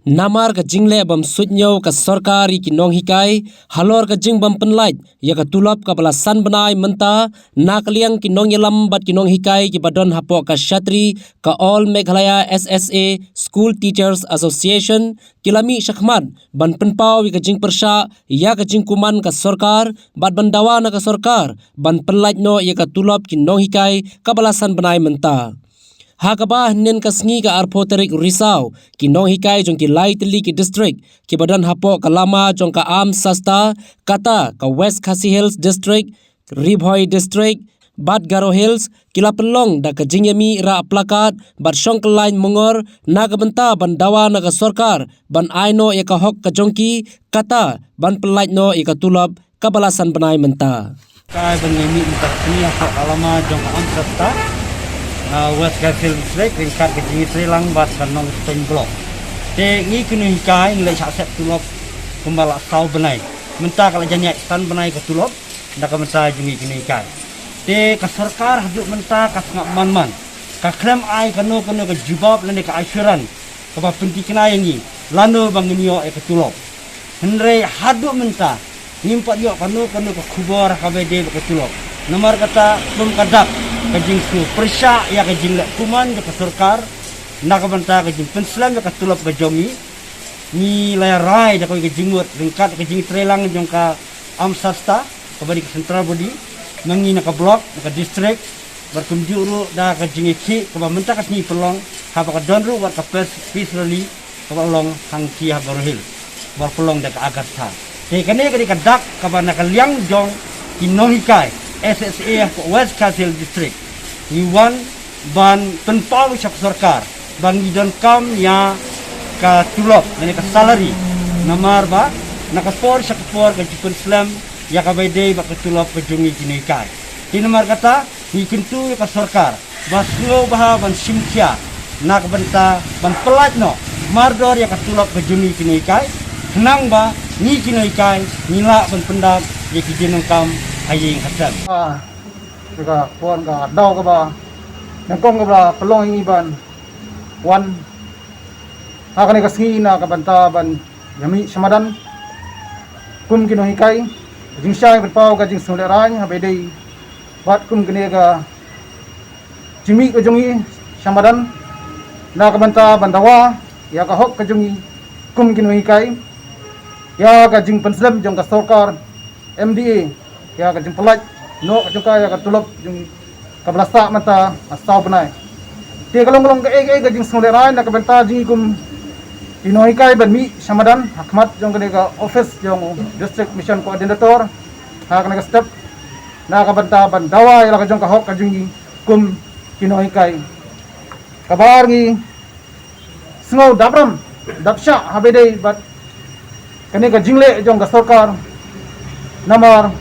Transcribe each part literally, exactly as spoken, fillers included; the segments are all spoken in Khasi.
Namar ka jingleh bym suidñiew ka sorkar ïa ki nonghikai halor ka jingbym pynlait ïa ka tulop kaba la san bnai mynta, na ka liang ki nongïalam bad ki nonghikai kiba don hapoh ka shatri ka All Meghalaya S S A School Teachers Association, ki la mih shakhmat ban pynpaw ïa ka jingpyrshah ïa ka jingkuman ka sorkar bad ban dawa na ka sorkar ban pynlait noh ïa ka tulop ki nonghikai kaba la san bnai mynta. Ha kaba hynnin ka sngi ka arphew tarik Risaw, ki nonghikai jong ki lai tylli ki district kiba don hapoh ka lama jong ka Armed Shastra, kata ka West Khasi Hills District, Ri Bhoi District bad Garo Hills, ki la pynlong da ka jingïamih rah plakat bad shong kyllaiñ mongor na ka bynta ban dawa na ka sorkar ban ai noh ïa ka hok ka jong ki, kata ban pynlait noh ïa ka tulop kaba la san bnai mynta. Kai ban ngi mih mynta ka sngi hapoh ka lama jong ka Armed Shastra, ah, West Khasi Hills District, ryngkat ka jingïatreilang bad ka Nongstoiñ Block. Te ngi ki nonghikai ngi leit shah sep tulop kumba la saw bnai. Mynta ka la jan ïaid san bnai ka tulop na ka bynta jong ngi ki nonghikai. Te ka sorkar haduh mynta ka sngap man man, ka khlem ai kano kano ka jubab lane ka assurance kaba pynthikna ïa ngi lano ba ngin ïoh ïa ka tulop. Hynrei haduh mynta ngim pat ïoh kano kano ka khubor ha kaba ïadei bad ka tulop. Namar kata, kum ka dak ka jingsngewpyrshah ïa ka jingleh kuman jong ka sorkar na ka bynta ka jingpynslem ïa ka tulop ka jong ngi, ngi la ïarai da kawei ka jingmut ryngkat ka jingtreilang jong ka Armed Shastra, kaba dei ka central body, ma ngi na ka block, na ka district, bad kumjuh ruh da ka jingïakhih kaba mynta ka sngi pynlong, haba ka don ruh wat ka press, press rally kaba long hangtei ha Garo Hills, ba pynlong da ka Agatha. Te kane ka dei ka dak kaba na ka liang jong ki nonghikai S S A hapoh West Khasi Hills District, ngi wan ban pynpaw sha ka sorkar ba ngi donkam ïa ka tulop lane ka salary, namar ba na ka por sha ka por ka jingpynslem ïa kaba ïadei bad ka tulop ka jong ngi ki nonghikai. Te namar kata, ngi kyntu ïa ka sorkar ba sngewbha ban shim khia na ka bynta ban pynlait noh mardor ïa ka tulop ka jong ngi ki nonghikai, khnang ba ngi ki nonghikai ngi lah ban pyndap ïa ki jingdonkam ha ïing ha sem. Ah, ka por ka daw kaba nyngkong kaba pynlong ïa ngi ban wan ha kane ka sngi na ka bynta ban ïamih sha madan kum ki nonghikai, jingshai pynpaw ka jingsngewlehraiñ ha ba ïadei bad kum kane ka jingmih ka jong ngi sha madan na ka bynta ban dawa ïa ka hok ka jong ngi kum ki nonghikai, ïa ka jingpynslem jong ka sorkar M D A ïa ka jingpynlait noh ka jong ka ïa ka tulop jong ngi kaba la sah mynta ha saw bnai. Te ka long ka long kaei kaei ka jingsngewlehraiñ na ka bynta jong ngi kum ki nonghikai ban mih sha madan ha khmat jong kane ka office jong District Mission Coordinator ha kane ka step, na ka bynta ban dawa ïa la ka jong ka hok ka jong ngi kum ki nonghikai. Kaba ar ngi sngew dap ram dap shah ha ba ïadei bad kane ka jingleh jong ka sorkar. Namar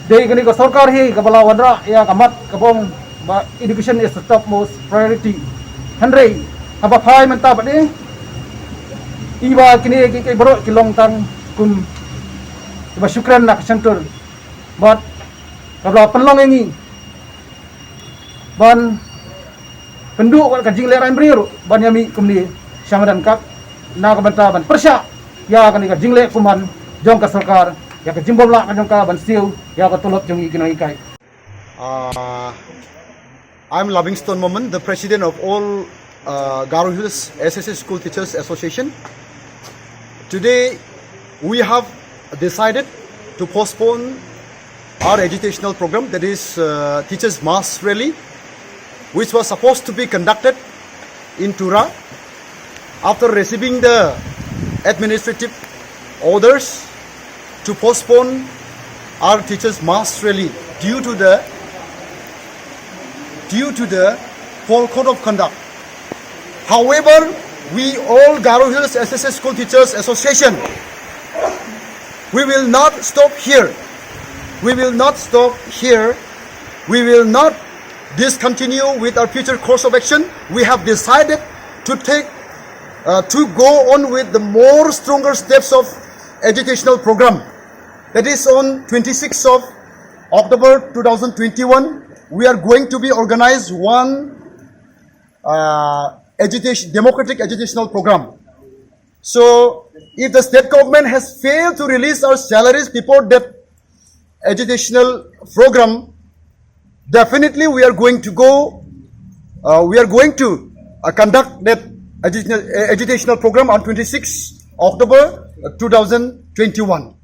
dei kane ka sorkar hi kaba la wanrah ïa ka mat kaba ong ba education is the topmost priority. Hynrei haba phai mynta pat, i ba kine ki, ki baroh ki long tang kum kiba shu kren na ka shyntur. Bad kaba la pynlong ïa ngi ban pynduh wat ka jingleh raiñ briew ruh ban ïamih kumne sha madan kat, na ka bynta ban pyrshah ïa kane ka jingleh kuman jong ka sorkar ïa ka jingbymlah ka jong ka ban siew ïa ka tulop jong ngi ki nonghikai. Uh, I'm Livingstone Momin, the president of all uh, Garo Hills S S A School Teachers Association. Today, we have decided to postpone our educational program, that is, uh, Teachers Mass Rally, which was supposed to be conducted in Tura. After receiving the administrative orders to postpone our Teachers Mass Rally due to the due to the poor code of conduct. However, we all Garo Hills S S A School Teachers Association, we will not stop here. We will not stop here. We will not discontinue with our future course of action. We have decided to take, uh, to go on with the more stronger steps of educational program. That is, on twenty-sixth of October two thousand twenty-one, we are going to be organized one uh, agitation, democratic agitational program. So if the state government has failed to release our salaries before that agitational program, definitely we are going to go, uh, we are going to uh, conduct that agitational, uh, agitational program on twenty-sixth October uh, two thousand twenty-one.